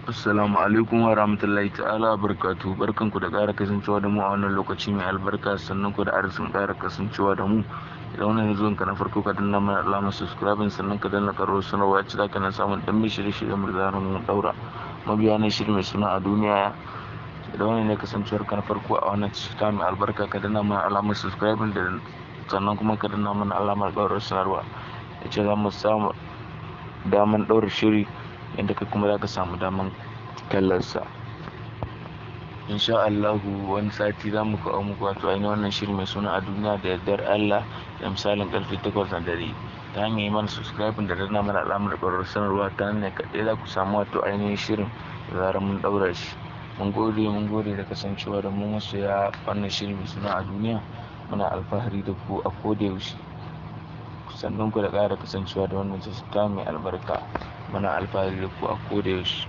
Assalamu alaikum wa rahmatullahi ta'ala wa barakatuhu. Barkanku da ƙara kasancewa da mu a wannan lokaci mai albarka, sannan ku da arzikin ƙara kasancewa da mu. Idan wannan ne zuwanka na farko, ka danna mana alamar subscribing, sannan ka danna ƙararrawar sanarwa, ya zaka na samun ɗan shirye-shiryen mu da zarar mun ɗaura. Mabiya na shiri mai suna A Duniya. Idan wannan ne kasancewar ka na farko a wannan tasha mai albarka, ka danna mana alamar subscribing da sannan kuma ka danna mana alamar ƙararrawar sanarwa, ya ce za mu samu daman ɗaura shiri yadda kai kuma za ka samu daman kallonsa. Insha Allahu, wani sati za mu kawo muku wato ainihin wannan shiri mai suna A Duniya da yardar Allah, da misalin karfe 8 na dare. Ta hanyar yi mana subscribing da danna mana alamar ƙararrawar sanarwa, ta hanyar kaɗai za ku samu wato ainihin shirin da zarar mun ɗaura shi. Mun gode, mun gode da kasancewa da mu, masoya wannan shiri mai suna A Duniya. Muna alfahari da ku a koda yaushe. Sannan ku da ƙara kasancewa da wannan tasha mai albarka. Muna alfahari da ku a koda yaushe.